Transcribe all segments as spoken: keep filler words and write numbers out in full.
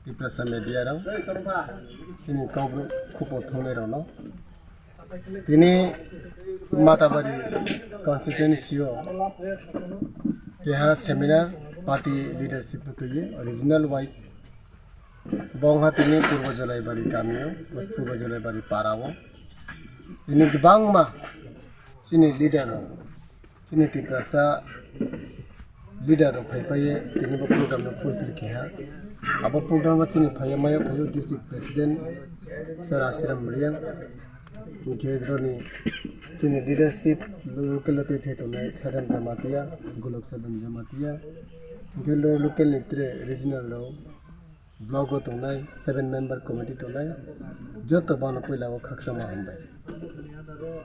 Tiprasa media rok, chini kokborok khupo thumnairokno. Tini Matabari constituency o keha seminar party leadership no twiwi regional wise. Bo wngkha tini Purbo Jolaibari kami o, Purbo Jolaibari para o. Tini kwbangma chini leader rok, chini Tiprasa leader rok phaiphaiye tini bo program no fulfill keha. Abo program o chini phaiya mayo phaio district president Sir Asiram Riang, hingkhe roni chini leadership local o twi thai tongnai Sadan Jamatia, Golok Sadan Jamatia, hingkhe lo local ni tre regional rok, block o tongnai, seven member committee tongnai, joto bono puila o khakchangma hambai.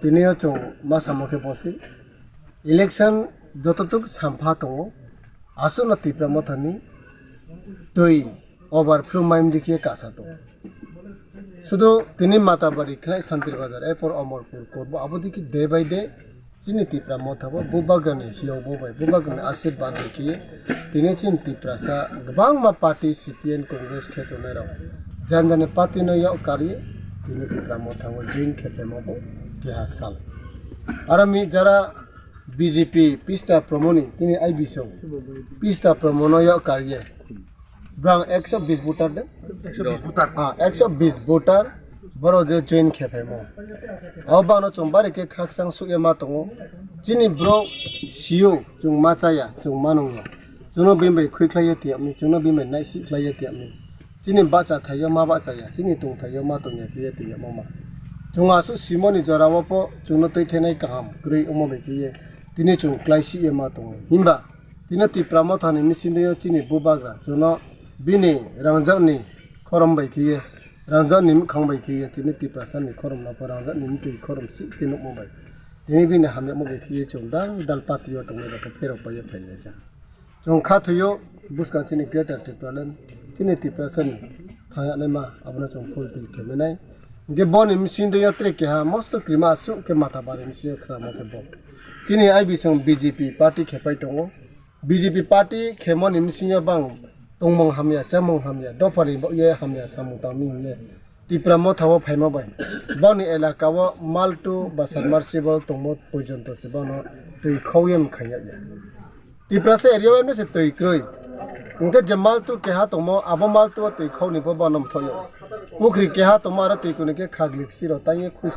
Tini o chwng ma samo khe bosi, election joto tuk sampha tongo, aswkno Tipra Mothani twi overflow maimdi khe kasa tongo. Sudu tini Matabari khlai Santir Bazar, erpor Omorpur, Korbo, abo dikhe day by day chini Tipra Motha bo bubagrani hiyok bo bai, bubagrani asirbat bai khe tini chini Tiprasa kwbangma party C P M Congress khe tongnai rok jani jani party no yok karwi tini Tipra Motha o join khe phaimo bo keha sal. Aro mi jara B J P pista promoni tini I B song pista promono yok karwi brang ekso bis voter de. Ekso bis voter. Ah, ekso bis voter. Borok je join khe phaimo. O bano chwng bari khe khakchang sukya ma tongo. Chini borok sio chwng ma chaya, chwng ma nungya. Chwngno bini bai khwi khlaiya tiyapni, chwngno bini bai naisi khlaiya tiyapni. Chini bacha thaio ma bacha ya, chini tong thaio ma tongya khe ya tiyapmo ma. Chwng aswk simoni jora o pho chwngno twi thainai kaham kwrwi wngma bai khe ye tini chwng klai si ya ma tongo. Himba Tini Tipra Mothani misingtwi chini bubagra chwngno bini rangjakni khorom bai khiye, rangjakni mwkhang bai khiye, tini Tiprasani khoromno pho rangjakni mtwi khorom si khe nukmo bai. Tini bini hamyakmo bai khiye chwng dal dal party o tongnai rokno pherok paiye phailaijak. Chwng kha thwio bwskang chini Greater Tipraland, chini Tiprasani thangya naima abono chwng fulfill khe manai. Hingkhe boni misingtwi tre keha mosto kwrwima aswk khe Matabari misingo khwnamo khe bo. Chini I B song B J P party khe pai tongo. B J P party khemoni bisingo bang tongmung hamya, chamung hamya, dophani bo ye hamya samung tangmi hiye Tipra Motha o phaima bai. Boni elaka o maltu ba submersible tongmo porjonto se bono twi khauye mkhaiyakya. Tiprasa area o emno se twi kwrwi. Hingkhe je maltu keha tongmo, abo maltu o twi khauni bo bono mthoyo. Pukhri keha tongmo aro twi kuni khe khaglik siro tangye khus